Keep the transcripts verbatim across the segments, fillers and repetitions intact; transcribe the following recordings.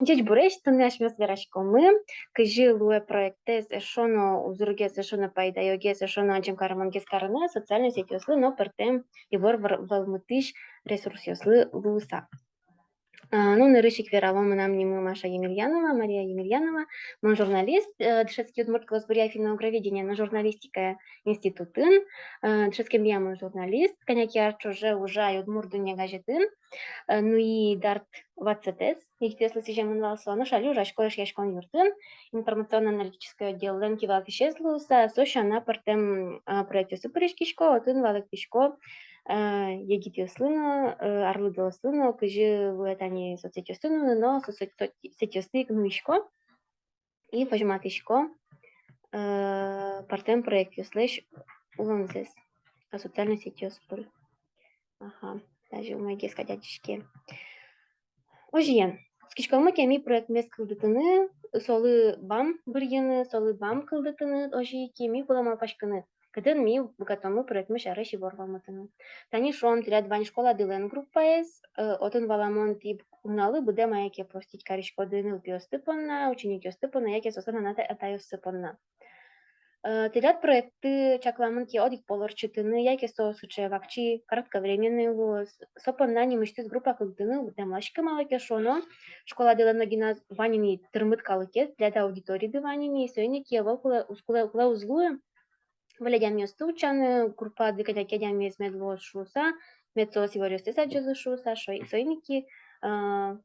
Ӟечбуресь, туннэ асьмеос вераськомы, кызьы луэ проектэз эшшо но узыргес, эшшо но пайдаёгес, эшшо но адӟем каремгес карыны социальной сетьёслы но пӧртэм ивор вӧл-, вӧлмытӥсь ресурсъёслы луыса. А, ну, нырысь ик верало, мынам нимы Маша Емельянова, Мария Емельянова, мон журналист, э, дышетски удмурт кылосбуръя, финно-угроведения но журналистикая институтын, э, дышетскемъя мон журналист, кӧня ке ар ӵоже ужай «Удмурт дунне» газетын, э, нуи «Дарт» ватсэтэз, егитъёслы сӥземын вал со, нош али ужасько Эшъяськон юртын, информационно-аналитической отделлэн кивалтӥсез луыса, со сяна пӧртэм, а, проектъёсы пыриськисько, отын валэктӥсько, а, егитъёслы но, э, арлыдоослы но, кызьы луэ тани соцсетьёсты нуыны, но со-, со-, соцсетьёсты ик нуисько и возьматӥсько, э, пӧртэм проектъёслэсь улонзэс, а, социальной сетьёс пыр. Ага, даже умойгес кадь адӟиське. Озьыен, кутскиськомы ке ми проектмес кылдытыны, солы бам бырйыны, солы бам кылдытыны, озьы ик ми кулэ малпаськыны, кытын ми быгатомы проектмы сярысь ивор вӧлмытыны. Тани шуом, тӥляд вань школадылэн группаез, э, отын, валамон, тӥ нуналлы быдэ мае ке простить кариськоды нылпиосты понна, ученикъёсты понна, яке соослэн анай-атайёссы понна. Э, тӥляд проектты чакламын ке одӥг пол ортчытыны, яке со сыӵе вакчи, кратковременной луоз, со понна нимысьтыз группа кылдытыны уг дэмласькы, малы ке шуоно, школадылэн но гинэ вань ини тырмыт калыкез, тӥляд аудиториды вань ини, соин ик ӧвӧл кулэ, уз кулэ, кулэ уз луы выль адямиосты утчаны группады, кӧня ке адямиез мед луоз шуыса, мед соос иворъёссэс адӟозы шуыса, шо-, соин ик, э,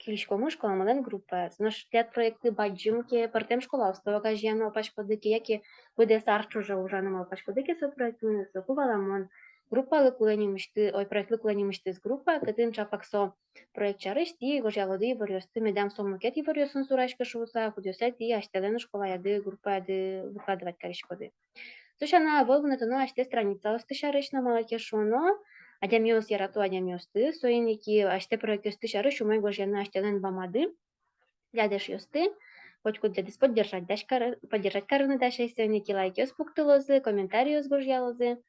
кылиськомы школамылэн группаез. Нош тӥляд проектты бадӟым ке, пӧртэм школаосты огазеяны малпаськоды ке, яке быдэс ар ӵоже ужаны малпаськоды ке со проектмес, соку, валамон, группалы кулэ нимысьты-, ой, проектлы кулэ нимысьтыз группа, кытын ӵапак со проект сярысь тӥ гожъялоды иворъёсты, медам со мукет иворъёсын сураськы шуыса, кудъёссэ тӥ асьтэлэн школаяды, группаяды выкладывать кариськоды. Со сяна ӧвӧл вунэтоно асьтэ страницаосты сярысь но, малы ке шуоно, адямиос ярато адямиосты, соин ик асьтэ проектъёсты сярысь умой гожъяны асьтэлэн бамады, тӥляд эшъёсты, котькудӥз поддержать дась кар-, поддержать карыны дасесь, соин ик лайкъёс пуктылозы, комментариос гожъялозы.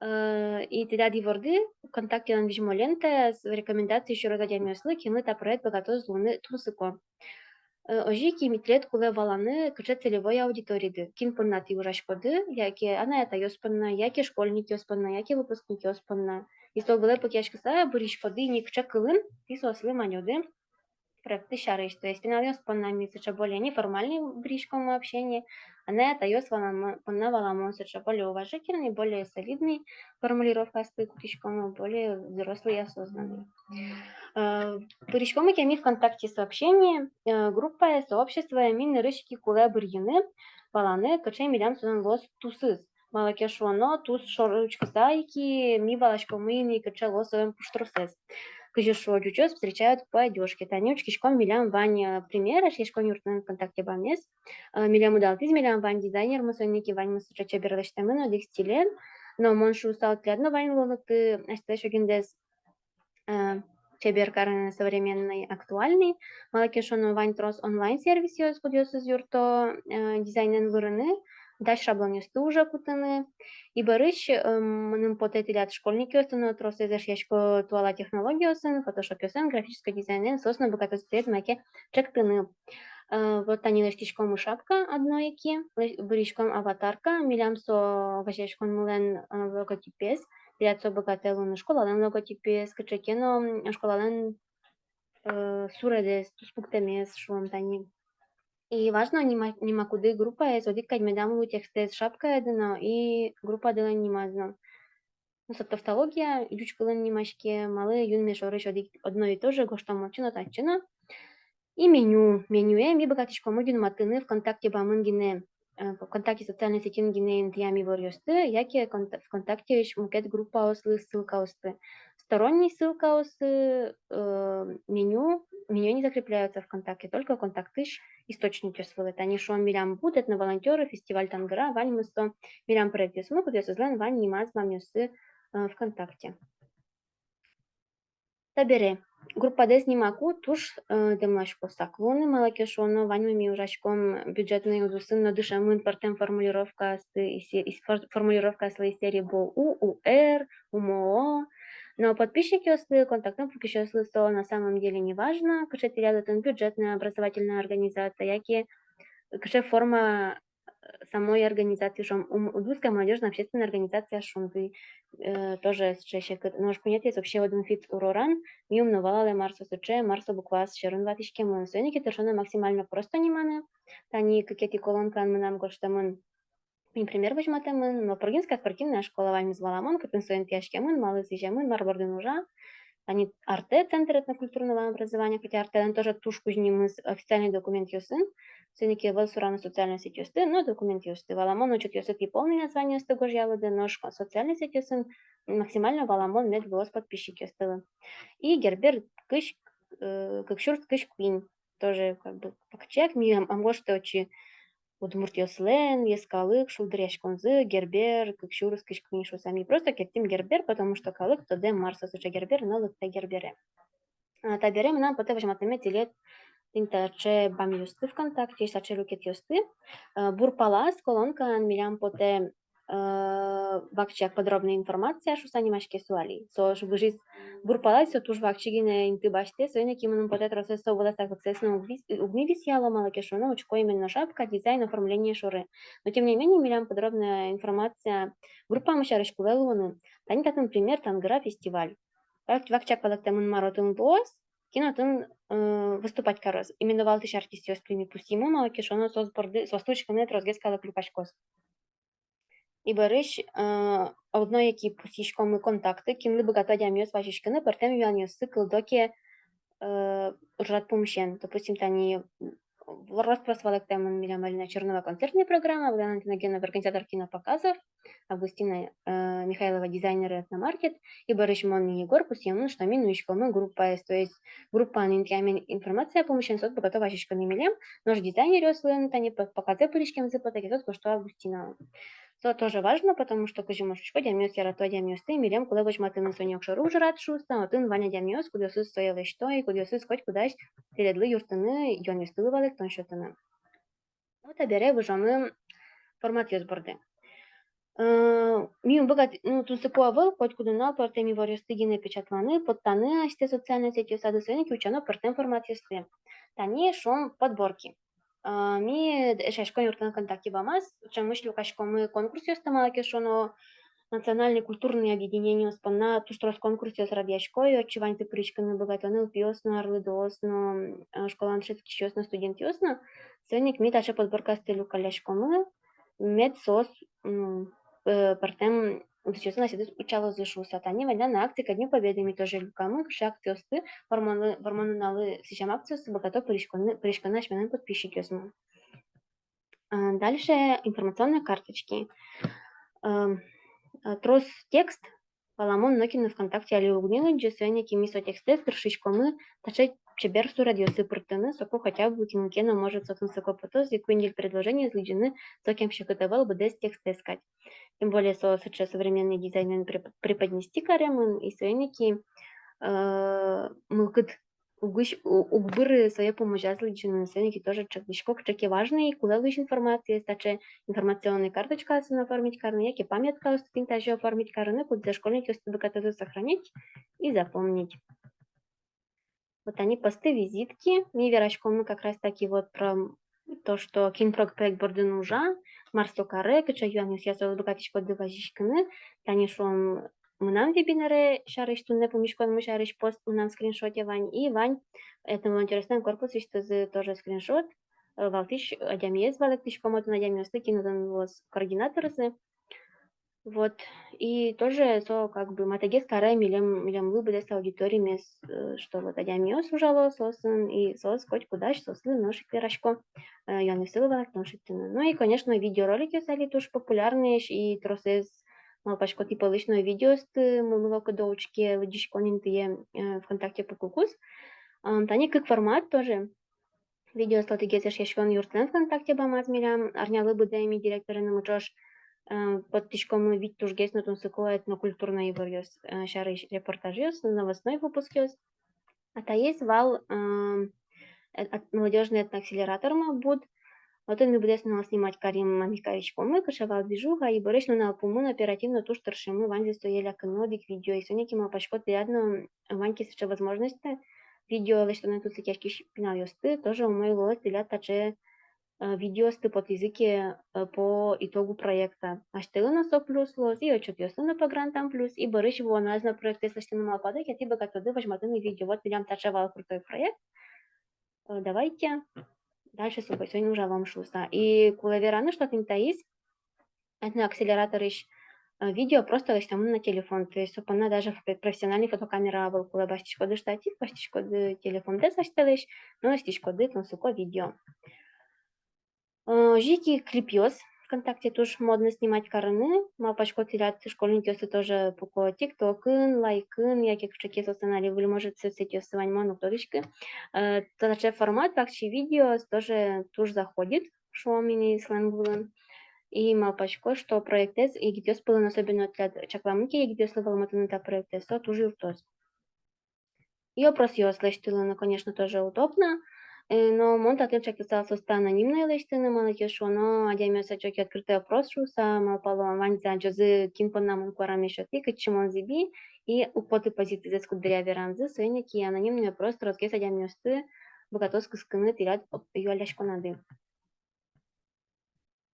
Э, и тӥляд иворды ВКонтактелэн визьмо лентаяз рекомендаци сюроз адямиослы, кинлы та проект быгатоз луыны тунсыко. Э, озьы ик тӥлед кулэ валаны, кыӵе целевой аудиториды, кин понна тӥ ужаськоды, яке анай-атайёс понна, яке школьникъёс понна, яке выпускникъёс понна. И со вылэ пыкъяськыса быриськоды ини, кыӵе кылын тӥ соослы манёды проектты сярысь. То есть пиналъёс понна ми сыӵе более неформальный быриськом общение, анай-атайёс валамон, понна валамон сыӵе более уважительный, более солидный формулировкаосты кутӥськом, более взрослый, осознанный. Э, пыриськомы ке ми ВКонтакте сообщение, э, группае, сообществое, ми нырысь ик кулэ бырйыны, валаны, кыӵе милям солэн луоз тусыз. Малы ке шуоно, тус шоры учкыса ик ми валаськомы ини, кыӵе луоз солэн пуштросэз. Кызьы шуо ӟучъёс, встречают по одёжке. Тани учкиськом, милям вань, э, пример, Эшъяськон юртын ВКонтакте бамез. Э, милям удалтӥз, милям вань дизайнермы, соин ик ваньмыз сыӵе чебер лэсьтэмын одӥг стилен. Но мон шуысал, тӥляд но вань луонлыкты асьтэлэсь огиндэс, э, чебер карыны, современный, актуальный. Малы ке шуоно, вань трос онлайн-сервисъёс, кудъёсыз юртто, э, дизайнэн вырыны, дась шаблонъёсты уже кутыны. И бӧрысь, э, мыным потэ, тӥляд школьникъёсты но тросэз эшъясько туала технологиосын, фотошопъёсын, графической дизайнэн, соос но быгатозы тӥлед маке ӵектыны. Э, вот тани лэсьтӥськом шапка одно ик, лэ-, быръиськом аватарка, милям со огазеяськонмылэн, э, логотипез, тӥляд со быгатэ луыны школалэн логотипез, кыӵе ке но, м, школалэн, э, суредэз, туспуктэмез, шуом тани. И важно, нима-, нимакуды группаез одӥг кадь медам луы текстэз шапкаяды но и группадылэн нимаз но. Ну, со тавтология, ӟуч кылын нимаське, малы юнме шорысь одӥг, одно и то же гожтом отчы но, татчы но. И меню. Менюе ми быгатӥськомы юнматыны ВКонтакте бамын гинэ, э, ВКонтакте социальной сетьын гинэ интыям иворъёсты, яке конта-, ВКонтактеысь мукет группаослы ссылкаосты. Сторонний ссылкаосы, э, меню, меню не закрепляются ВКонтакте, только Контактысь источникъёс вылэ. Тани шуом, милям будут этноволонтёры, фестиваль «Тангыра», ваньмыз со милям проектъёсмы, кудъёсызлэн вань нимаз бамъёссы, э, ВКонтакте. Табере группадэс нимаку туж, э, дэмласько сак луыны, малы ке шуоно, ваньмы ми ужаськом бюджетной удысын но дышемын пӧртэм формулировкаосты, из се-, из фор-, формулировкаослы из серии БУ, УР, УМО, Но подписчикъёслы, контактын пукисьёслы со на самом деле не важно, кыӵе тӥляд отын бюджетная образовательная организация, яке кыӵе форма самой организации, шуом, ум-, удмуртская молодёжная общественная организация, шуом, тӥ, э, тоже сыӵе секыт. Нош куинетӥез вообще одӥг фикс уроран, ми ум но валалэ, мар со сыӵе, мар со букваос сьӧрын ватӥськемын. Соин ик тыршоно максимально просто ниманы. Тани кыкетӥ колонкаын мынам гожтэмын, куинь пример возьматэмын: Малпургинская спортивная школа, ваньмыз валамон, кытын со интыяськемын, малы сӥземын, мар бордын ужа. Тани «Артэ», Центр этнокультурного образования, хотя «Артэлэн» тоже туж кузь нимыз официальной документъёсын, соин ик ӧвӧл сураны социальной сетьёсты, но документъёсты. Валамон, отчётъёсты тӥ полный названиосты гожъялоды, нош социальной сетьёсын максимально валамон мед луоз подписчикъёстылы. И Гербер кызь, э, кык сюрс кызь куинь, тоже как бы пакчак, ми ам, ам гожтэ отчы удмуртъёслэн йӧскалык шулдыръяськонзы, Гербер кык сюрс кызь куинь шуса. Ми просто керттӥм Гербер, потому что калык тодэ, мар со сыӵе Гербер, но лыктэ Гербере. А, табере мынам потэ возьматэме тӥледлы тӥни таӵе бамъёсты ВКонтакте, таӵе люкетъёсты. А, бур палаз колонкаын милям потэ, а, «Вакчияк подробная информация» шуса нимаське со али. Со ж выжиз бур палаз, со туж вакчи гинэ инты басьтэ, соин ик мыным потэ, тросэз со вылаз саклыксэс но уг вис-, уг ми висъяло, малы ке шуоно, учко именно шапка, дизайн, оформление шоры. Но тем не менее милям подробная информация группамы сярысь кулэ луыны. Тани татын пример: «Тангыра» фестиваль. Вак-, вакчияк валэктэмын, мар отын луоз, кин отын, э, выступать кароз. Именно валтӥсь артистъёсты ми пусйимы, малы ке шуоно, соос борды, соосты учкыны тросгес калык люкаськоз. И бӧрысь, э, одно ик пусйиськомы контакты, кинлы быгато адямиос вазиськыны пӧртэм юанъёссы, кылдо ке, э, ужрад пумысен. Допустим, тани, м, рос-прос валэктэмын милям Алина Чернова концертной программа, Богдан Антоногенов — организатор кинопоказов, Августина, э, Михайлова — дизайнер «Этномаркет», и бӧрысь мон но Егор пусйимы, что ми нуиськомы группаез, то есть группаын интыямен информация пумысен соос быгато вазиськыны милем, нош дизайнеръёслэн тани по-, показэ пыриськемзы потэ ке, соос гожто Августиналы. Со тоже важно, потому что, кызьы мон шуисько, адямиос ярато адямиосты, милем кулэ возьматыны со огшоры ужрад шуса, отын вань адямиос, кудъёсыз сое лэсьто и кудъёсыз котькудӥз тӥледлы юрттыны, юанъёстылы валэктон сётыны. Вот, табере выжомы форматъёс борды. Э, ми ум быгатӥське, ну, тунсыко ӧвӧл котькуд нунал пӧртэм иворъёсты гинэ печатланы, поттаны асьсэ социальной сетьёсады, соин ик утчано пӧртэм форматъёсты. Тани, шуом, подборки. А, ми эшъяськон юрттэм ВКонтакте бамаз, ӵемысь люкаськомы конкурсъёсты, малы ке шуоно, национальной культурной объединениос понна туж трос конкурсъёс радъясько, и отчы ваньзы пыриськыны быгато: нылпиос но, арлыдоос но, э, школаын дышетскисьёс но, студентъёс но. Соин ик ми таӵе подборкаосты люкаськомы, мед соос, м, э, пӧртэм удысъёсын асьсэдыз утчалозы шуса. Тани вань на акция ко Дню Победы, ми тоже люкамы кыӵе акциосты, Вормон, Вормон нуналлы сӥзем акциосты быгато пыриськыны, пыриськыны асьмелэн подписчикъёсмы. А, дальше информационные карточки. Эм, а, трос текст, валамон, нокин но ВКонтакте али уг ни лыдӟы, соин ик ми со текстэз тыршиськомы таӵе чебер суредъёсы пыртыны, соку хотя бы кин ке но, может, со тунсыко потоз ик куинь-ньыль предложениез лыдӟыны, сокем секыт ӧвӧл быдэс текстэз кадь. Тем более со сыӵе современный дизайнэн преп-, преподнести каремын, и соин ик, э, мылкыд угысь, у-, уг быры сое пумозяз лыдӟыны, соин ик тоже чакласько, кыӵе ке важной, кулэ луись информациез таӵе информационной карточкаосын оформить карыны, яке памяткаосты тӥни тазьы оформить карыны, кудзэ школьникъёсты быгатозы сохранить и запомнить. Вот тани посты-визитки, ми вераськомы как раз таки вот про то, что кин прог-, проект бордын ужа, мар со каре, кыӵе юанъёсъя соос быгатӥськоды вазиськыны. Тани, шуом, мынам вебинаре сярысь, туннэ пумиськонмы сярысь пост мынам скриншоте вань, и вань этноволонтёръёслэн корпусысьтызы тоже скриншот, э, валтӥсь адямиез валэктӥськом, отын адямиосты, кин отын луоз координаторзы. Вот. И тоже со как бы матэгес каре милем, милемлы быдэс аудиторимес, э, что вот адямиос ужало соосын, и соос котьку дась, соослы нош ик верасько, э, юанъёссылы валэктон шедьтыны. Ну и, конечно, видеороликъёс али туж популярноесь, и тросэз, малпасько, тӥ пӧлысь но видеосты мылкыдо учке лыдӟиськон интые, э, ВКонтакте пукыкуз. Ам, тани кык формат тоже. Видео слотыгес эшъяськон юрттэм ВКонтакте бамаз милям арнялы быдэ ми директоренымы ӵош, э, поттӥськомы вить тужгес но тунсыко этнокультурной иворъёс, э, сярысь репортажъёс, новостной выпускъёс. А таиз вал, э, э, ат-, молодёжный этноакселератормы буд, Отын ми быдэс нунал снимать карим, мар ми кариськомы, кыӵе вал движуха, и бӧрысь нунал пумын оперативно туж тыршимы ваньзэ сое лякыны одӥг видео. И соин ик малпасько, тӥляд но вань ке сыӵе возможностьты, видео лэсьтонэ тунсыкъяськись пиналъёсты, тоже умой луоз тӥляд таӵе, э, видеосты потӥзы ке, э, по итогу проекта. Асьтэлы но со плюс луоз, и отчётъёслы но по грантам плюс, и бӧрысь вуоназ но проектэз лэсьтыны малпады ке, тӥ быгатоды возьматыны видео: вот милям таӵе вал крутой проект, э, давайте дальше со, соин ужалом шуыса. И кулэ вераны, что тӥни таиз, это акселераторысь, э, видео просто лэсьтэмын на телефон. То есть со понна даже ф-, профессиональный фотокамера ӧвӧл кулэ. Басьтӥськоды штатив, басьтӥськоды телефондэс асьтэлэсь, но лэсьтӥськоды тунсыко видео. Э, озьы ик и клипъёс. ВКонтакте туж модно снимать карыны. Малпасько, тӥляд школьникъёсты тоже пуко ТикТокын, Лайкын, яке кыӵе ке соослэн али выль, может, соцсетьёссы вань, мон уг тодӥськы. Э, таӵе формат, вакчи видео, тоже туж заходит, шуом ини сленг вылын. И малпасько, что проектэз егитъёс пӧлын, особенно тӥляд чакламын ке егитъёслы валаматыны та проектэз, со туж юрттоз. И опросъёс лэсьтылыны, конечно, тоже удобно. Э, но мон татын чактысал соосты анонимной лэсьтыны, малы ке шуоно, адямиос ачок открытый опрос шуыса малпало, ваньзы адӟозы, кин понна мон куараме сётӥ, кытчы мон зӥби, и уг поты позицизэс куддыръя веранзы. Соин ик и анонимный опрос тросгес адямиосты быгатоз кыскыны тӥляд оп-, юалляськонады.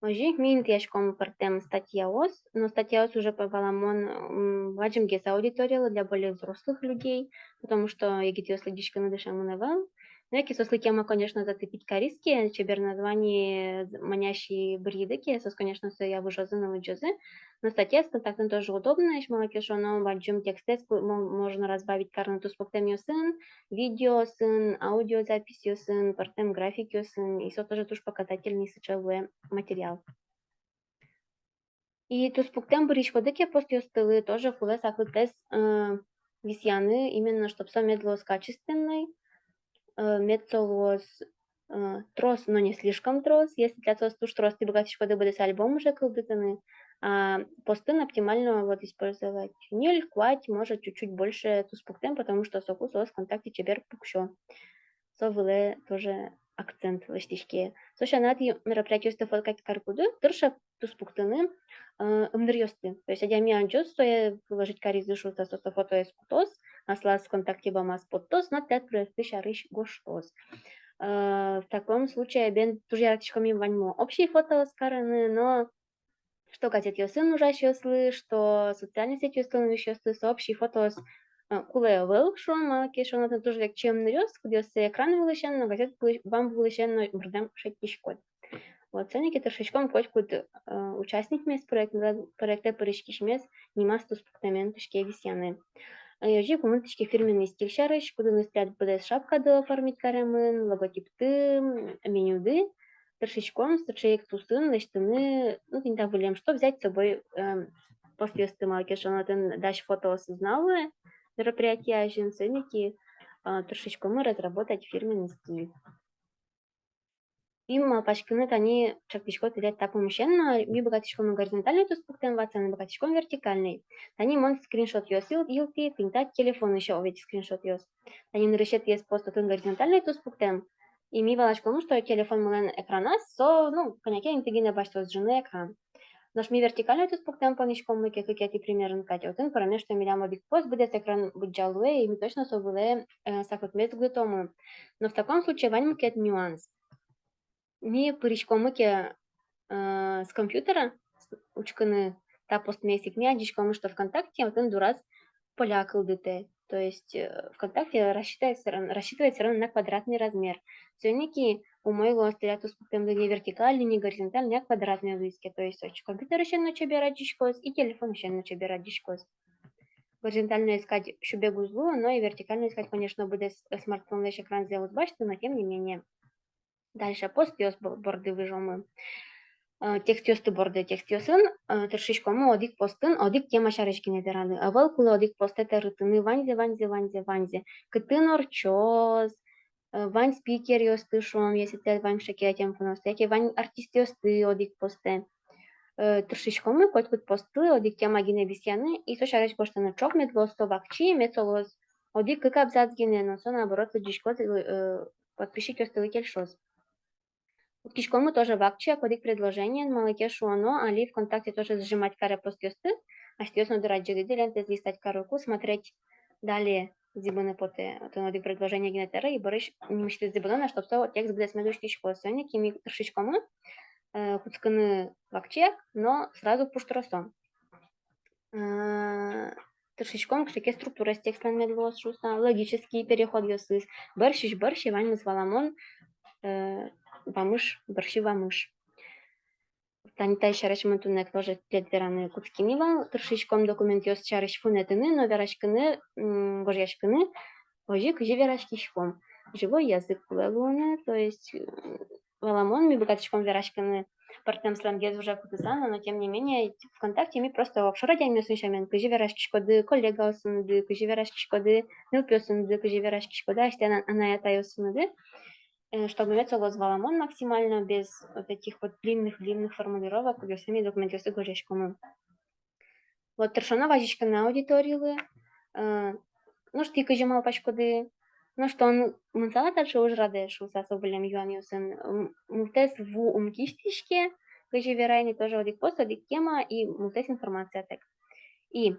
Озьы ик ми интыяськом пӧртэм статьяос, но статьяос уже, по, валамон, м, бадӟымгес аудиториялы, для более взрослых людей, потому что егитъёс лыдӟиськыны дышемын ӧвӧл. Но яке соослы тема, конечно, зацепить кариз ке, чебер название, з-, манясь бырйиды ке, соос, конечно, сое выжозы но лыдӟозы. Но статья ВКонтактын тоже удобно, эшшо малы ке шуоно, бадӟым текстэз ку-, мо-, можно разбавить карыны туспуктэмъёсын, видеосын, аудиозаписьёсын, пӧртэм графикъёсын, и со тоже туж показательный сыӵе луэ материал. И туспуктэм бырйиськоды ке постъёстылы, тоже кулэ саклытэз, э, висъяны, именно чтоб со мед луоз качественной, э, мед со луоз, э, трос, но не слишком трос. Если тӥляд соос туж трос, тӥ быгатӥськоды быдэс альбом уже кылдытыны, а постын оптимально вот использовать ньыль-куать, может, чуть-чуть больше туспуктэм, потому что соку соос ВКонтакте чебер пуксё. Со вылэ тоже акцент лэсьтӥське. Со сяна, тӥ мероприятиосты фоткать карыкуды, тырше туспуктыны, э, ымныръёсты. То есть адями адӟоз, сое выложить каризы шуыса, со, со фотоез кутоз, аслаз ВКонтакте бамаз поттоз, но тӥляд проектты сярысь гожтоз. Э, в таком случае бен туж яратӥськом ми ваньмо общий фотоос карыны, но что газетъёсын ужасьёслы, что социальной сетьёслэн висьёссы, со общий фотоос, э, кулэ ӧвӧл, шуом, малы ке шуоно, отын туж векчи ымныръёс, кудъёссэ экран вылысен но, газет вылы-, бам вылысен но бырдэм шедьтӥськод. Вот, соин ик тыршиськом котькуд, э, участникмес, проект-, проектэ пыриськисьмес нимаз туспуктэмен кутске висъяны. Э, озьы ик ум ылтӥське фирменный стиль сярысь, кудыныз тӥляд быдэс шапкады оформить каремын, логотипты, м, менюды. Тыршиськом сыӵе ик тусын лэсьтыны, ну, тӥни та выллем, что взять с собой, эм, постъёсты, малы ке шуоно, отын дась фотоосыз но луэ мероприятие азьын, соин ик, а, тыршиськомы разработать фирменный стиль. И малпаськыны тани чактӥсько тӥлед та пумысен но, ми быгатӥськом горизонтальной туспуктэм ватсаны, быгатӥськом вертикальной. Тани мон скриншотъёс йыл-, йылтӥ, тӥни та телефонысь, о, ведь, скриншотъёс. Тани нырысетӥез пост отын горизонтальной туспуктэм. И ми валаськом, что телефонмылэн экраназ со, ну, кӧня ке инты гинэ басьтоз ӝыны экран. Нош ми вертикальной туспуктэм понӥськом ке, кыкетӥ примерын кадь, отын пыроно, что милям одӥг пост быдэс экран быдӟа луэ, и ми точно со вылэ, э, саклыкмес уг ветломы. Но в таком случае вань мукет нюанс. Ми пыриськом ке, э, с компьютера, с-, учкыны та постмес ик, ми адӟиськом, что ВКонтакте отын дураз поля кылдытэ. То есть, э, ВКонтакте рассчитывает всё равно, рассчитывает всё равно на квадратный размер. Соин ик умой луоз тӥляд туспуктэмды не вертикальной, не горизонтальной, а квадратной луиз ке. То есть, э, компьютерысен но чебер адӟиськоз, и телефонысен но чебер адӟиськоз. Горизонтальноез кадь сюбег уз луы, но и вертикальноез кадь, конечно, быдэс, э, смартфонлэсь экранзэ уз басьты, но тем не менее. Дальше постъёс бо-, борды выжомы. Э, текстъёсты борды, текстъёсын, э, тыршиськомы одӥг постын одӥг тема сярысь гинэ вераны. Ӧвӧл кулэ одӥг постэ тӧрытыны ваньзэ, ваньзэ, ваньзэ, ваньзэ. Кытын ортчоз, э, вань спикеръёсты, шуом, если тӥляд вань кыӵе ке ӧтем куноосты, яке вань артистъёсты одӥг постэ. Э, тыршиськомы котькуд постлы одӥг тема гинэ висъяны, и со сярысь гожтыны ӵок, мед луоз со вакчи, мед со луоз одӥг-кык абзац гинэ, но со, наоборот, лыдӟиськоз, э, подписчикъёстылы кельшоз. Кутскиськомы тоже вакчияк одӥг предложениен, малы ке шуоно али ВКонтакте тоже сжимать каре постъёсты, асьтэос но дыр адӟиды, лентаез листать карыку, смотреть далее зӥбыны потэ. Отын одӥг предложение гинэ тэре, и бӧрысь нимысьтыз зӥбоно на, чтоб со текст быдэсмес усьтӥськоз. Соин ик ми тыршиськомы, э, кутскыны вакчияк, но сразу пуштросо. Э, тыршиськом кыӵе ке структураез текстлэн мед луоз шуыса, логический переходъёсыз, бӧрсьысь бӧрсьы ваньмыз валамон, э, вамыш, бӧрсьы вамыш. Тани та сярысь мон туннэ тоже тӥледлы вераны кутски ни вал, тыршиськом документъёс сярысь вунэтыны, но вераськыны, м, гожъяськыны озьы, кызьы вераськиськом. Живой язык кулэ луыны, то есть, м, валамон, ми быгатӥськом вераськыны пӧртэм сленгез уже кутыса, но, но тем не менее ВКонтакте ми просто огшоры адямиосын сямен, кызьы вераськиськоды коллегаосыныды, кызьы вераськиськоды нылпиосыныды, кызьы вераськиськоды асьтэ ана-, анай-атайёсыныды, э, чтобы мед со луоз валамон максимально, без вот этих вот длинных-длинных формулировок, кудъёсыз ми документъёсы гожъяськомы. Вот тыршоно вазиськыны аудиторилы, э, нош тӥ кызьы малпаськоды, нош тон мынысал-а таӵе ужрадэ шуыса, со вылэм юанъёсын, м, мултэс ву ум кисьтӥське, кызьы верай ни, тоже одӥг пост, одӥг тема и мултэс информациятэк. И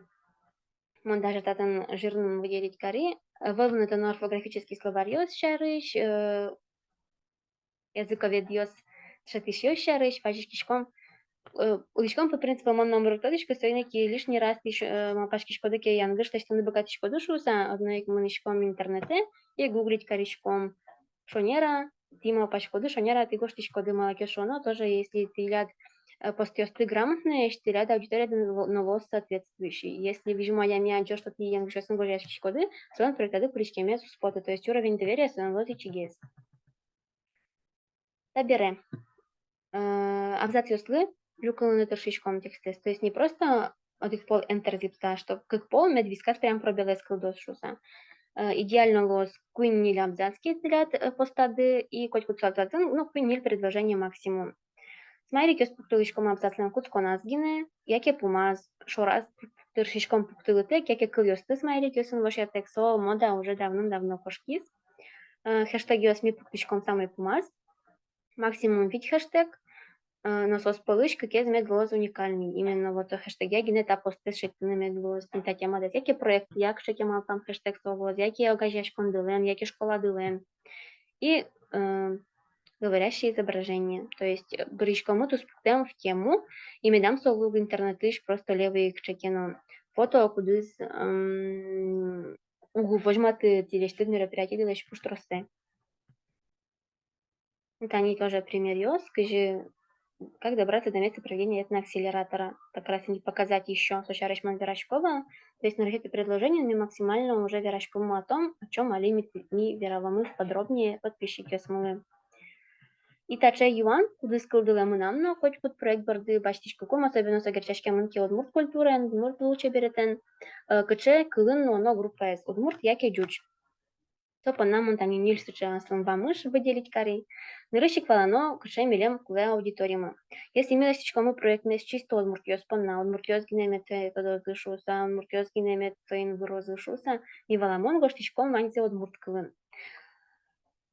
мон даже татын жирным выделить кари, э, вылынытоно орфографический словарьёс сярысь, э, языковедъёс, шӧдӥсьёс сярысь вазиськиськом, э, улӥськом по принципу «мон номыр уг тодӥськы», соин ик лишний раз тӥ, э, малпаськиськоды ке, янгыш лэсьтыны быгатӥськоды шуыса, одно ик мынӥськом интернетэ и гуглить кариськом шонер-а тӥ малпаськоды, шонер-а тӥ гожтӥськоды, малы ке шуоно тоже, если тӥляд, э, постъёсты грамотноесь, тӥляд аудиторияды но луоз соответствующий. Если визьмо адями адӟоз, что тӥ янгышъёсын гожъяськиськоды, солэн проектады пыриськемез уз поты, то есть уровень доверия солэн луоз ичигес. Табере, э, абзацъёслы люкылыны тыршиськом текстэз. То есть не просто одӥг пол Enter зӥбыса, чтоб кык пол мед вискас прям пробелэз кылдоз шуыса. Э, идеально луоз куинь-ньыль абзац ке тӥляд, э, постады, и котькудӥз абзацын, ну, куинь-ньыль предложение максимум. Смайликъёс пуктылӥськом абзацлэн кутсконаз гинэ, яке пумаз, шораз тыршиськом пуктылытэк, яке кылъёсты смайликъёсын вошъятэк, со мода уже давным-давно кошкиз. Э, хэштегъёс ми пуктӥськом самой пумаз, максимум вить хэштег, э, но соос пӧлысь кыкез мед луоз уникальный. Именно вот со хэштегъя гинэ та постэз шедьтыны мед луоз, тани та темадэс. Яке проектъя кыӵе ке малпам хэштег со луоз, яке огазеяськондылэн, яке школадылэн. И, э, говорящее изображение. То есть, э, быръиськомы туспуктэм в тему, и медам со луы интернетысь просто левый кыӵе ке но фото, кудӥз, м, уг возьматы тӥлесьтыд мероприятидылэсь пуштроссэ. Тани тоже примеръёс, кызьы, как добраться до места проведения этноакселератора. Как раз и показать ещё, со сярысь мон верасько вал. То есть нырысетӥ предложениын ми максимально уже вераськом о том, о чём али ми, ми вераломы подробнее подписчикъёсмылы. И таӵе юан, кудӥз кылдылэ мынам но котькуд проект борды басьтӥськыкум, особенно со герӟаськемын ке удмурт культураен, удмурт лулчеберетэн, э, кыӵе кылын нуоно группаез, удмурт яке ӟуч. Со понна мон тани ньыль сыӵе аслым вамыш выделить кари. Нырысь ик валано, кыӵе милем кулэ аудиторимы. Если ми лэсьтӥськомы проектмес чисто удмуртъёс понна, удмуртъёс гинэ мед сое тодозы шуыса, удмуртъёс гинэ мед соин вырозы шуыса, ми валамон гожтӥськом ваньзэ удмурт кылын.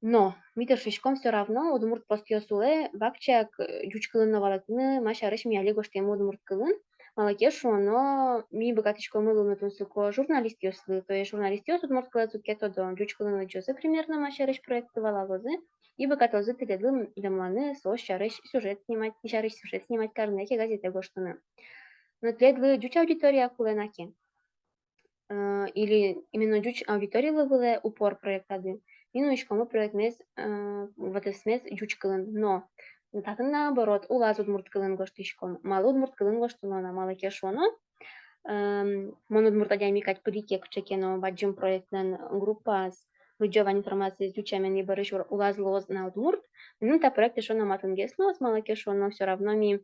Но ми тыршиськом всё равно удмурт постъёс улэ вакчияк, э, ӟуч кылын но валэктыны, ма сярысь ми али гожтӥмы удмурт кылын. Малы ке шуоно, ми быгатӥськомы луыны тунсыко журналистъёслы, то есть журналистъёс удмурт кылэз уг ке тодо, ӟуч кылын лыдӟозы примерно, ма сярысь проектты валалозы, и быгатозы тӥледлы дэмланы соос сярысь сюжет снимать, сярысь сюжет снимать карыны яке газетэ гожтыны. Но тӥледлы ӟуч аудитория кулэ на ке, э, или именно ӟуч аудиторилы вылэ упор проектады, ми нуиськомы проектмес, э, вотэсмес ӟуч кылын. Но татын наоборот, улаз удмурт кылын гожтӥськом. Малы удмурт кылын гожтоно на, малы ке шуоно, эм, мон удмурт адями кадь пыри ке кыӵе ке но бадӟым проектлэн группаез, лыдӟо вань информациез ӟуч сямен, и бӧрысь ур-, улаз луоз на удмурт, мыным та проект эшшо но матынгес луоз, малы ке шуоно всё равно ми,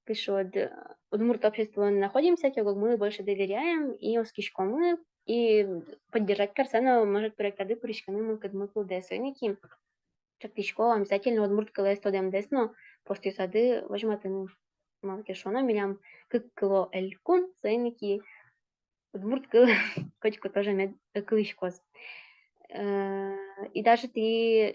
кыӵе вот, э, удмурт обществоын находимся, кык огмылы больше доверяем и оскиськомы, и поддержать карыса но, может, проектады пыриськыны мылкыдмы кылдэ. Соин ик чектӥсько обязательно удмурт кылэз тодэмдэс но постъёсады возьматыны. Малы ке шуоно милям кык кыло элькун, соин ик удмурт кыл котьку тоже мед, э, кылӥськоз. Э, и даже тӥ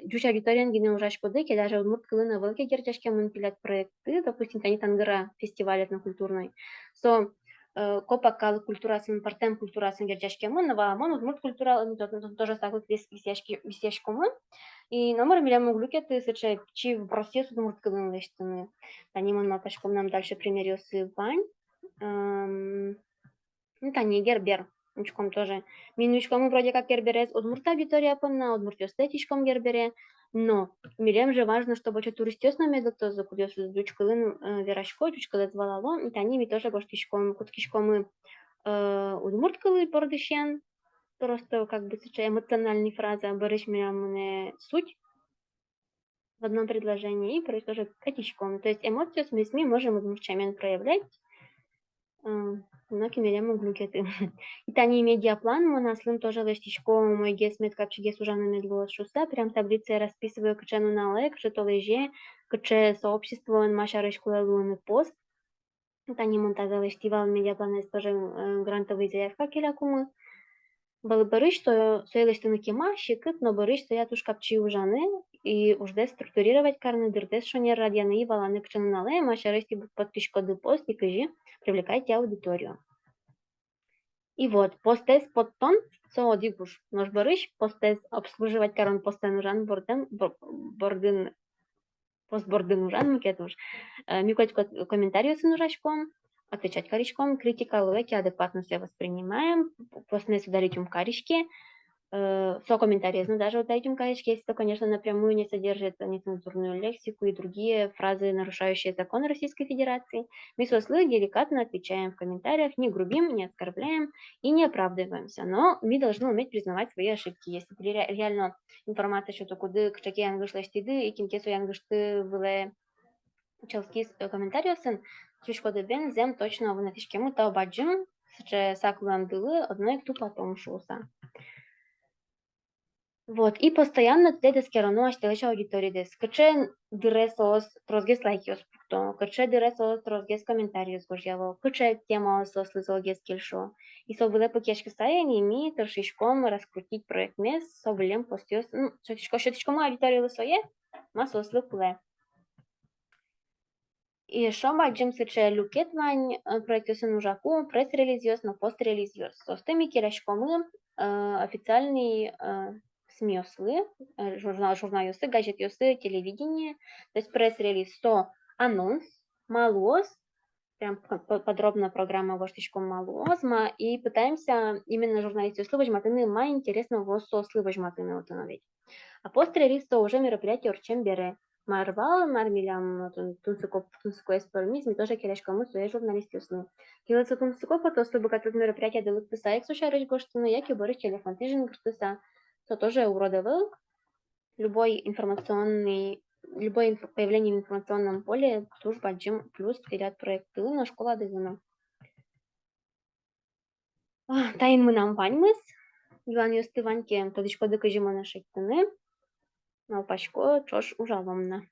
ӟуч аудиториен гинэ ужаськоды ке, даже удмурт кылын ӧвӧл ке герӟаськемын тӥляд проектты, допустим, тани «Тангыра» фестиваль этнокультурной, со, э, копак калык культураосын, пӧртэм культураосын герӟаськемын, но валамон, удмурт культура, ну, то-, то-, тоже саклык вис-, висъяськи-, висъяськомы. И номыр милем уг люкеты сыӵе пичи вопросъёс удмурт кылын лэсьтыны. Тани мон малпасько, мынам дальше примеръёсы вань. Эм, Ну, тани Гербер учком тоже. Ми нуиськомы вроде как Герберез удмурт аудитория понна, удмуртъёсты ӧтиськом Гербере, но милем же важно, чтобы ещё туристъёс но мед лыктозы, кудъёсыз ӟуч кылын, э, верасько, ӟуч кылэз валало. И тани ми тоже гожтӥськом, кутскиськомы, э, удмурт кылы бордысен, просто как бы сыӵе эмоциональный фраза, бӧрысь милям мынэ суть в одном предложении, и просто тоже катиськом. То есть эмоциосмес ми можем удмурт сямен проявлять, э, но кемалем уг люкеты. И тани медиаплан мон аслым тоже лэсьтӥсько, умойгес мед, капчигес ужаны мед луоз шуыса, прям таблицае расписываю, кыӵе нуналэ, кыӵе толэзе, кыӵе сообществоын ма сярысь кулэ луыны пост. Тани мон тазэ лэсьтӥ вал медиапланэз тоже, э, грантовый заявка келякумы. Бӧ-, бӧрысь со-, сое лэсьтыны кема, секыт, но бӧрысь сое туж капчи ужаны и уждэс структурировать карыны, дырдэс шонер радъяны и валаны, кыӵе нуналэ ма сярысь тӥ поттӥськоды пост и кызьы привлекать аудиторию. И вот, постэз поттон — со одӥг уж. Нош бӧрысь постэз обслуживать карон, постэн ужан бордын, бо-, бордын, пост бордын ужан — мукет уж. Э, ми коть ко-, комментариосын ужаськом, отвечать кариськом, критика луэ ке, адекватно сое воспринимаем, постмес удалить ум кариське, э, со комментариез но даже удалить ум кариське, если это, конечно, напрямую не содержит нецензурную лексику и другие фразы, нарушающие закон Российской Федерации. Мы соослы деликатно отвечаем в комментариях, не грубим, не оскорбляем и не оправдываемся. Но мы должны уметь признавать свои ошибки. Если тӥ ре-, реально информация сётыкуды, кыӵе ке янгыш лэсьтӥды, и кин ке со янгышты вылэ учкиз, э, комментариосын, учкоды бен, зэм точно вунэтӥськемын та бадӟым сыӵе сак луэмдылы одно ик тупатом шуыса. Вот, и постоянно тӥледыз эскероно асьтэлэсь аудиторидэс. Кыӵе дыре соос тросгес лайкъёс пукто, кыӵе дыре соос тросгес комментариос гожъяло, кыӵе темаос соослы золгес кельшо. И со вылэ пыкъяськыса ини ми тыршиськом раскрутить проектмес, со выллем постъёс, ну, сётӥсько-, сётӥськомы аудиторилы сое, ма соослы кулэ. И эшшо бадӟым сыӵе люкет вань, э, проектъёсын ужаку: пресс-релизъёс но пост-релизъёс. Соосты ми келяськомы, э, официальный, э, СМИ-ослы, э, журнал, журналъёсы, газетъёсы, телевидение. То есть пресс-релиз — со анонс, ма луоз, прям по-, по-, подробно программа гожтӥськом, ма луоз, ма, и пытаемся именно журналистъёслы возьматыны, ма интересно луоз соослы возьматыны отын ведь. А пост-релиз — со уже мероприятие ортчем бере. Мар вал, мар милям, ну, тун-, тунсыко, тунсыкоез пӧрмиз, ми тоже келяськомы сое журналистъёслы. Кинлы со тунсыко потоз, со быгатоз мероприятиеды лыктыса ик со сярысь гожтыны, яке бӧрысь телефонтӥ жингыртыса. Со тоже урод ӧвӧл. Любой информационный, любой инф-, появление в информационном поле — туж бадӟым плюс тӥляд проектлы но, школадылы но. А, таин мынам ваньмыз. Юанъёсты вань ке, тодӥськоды, кызьы монэ шедьтыны. Малпасько, ӵош ужалом на.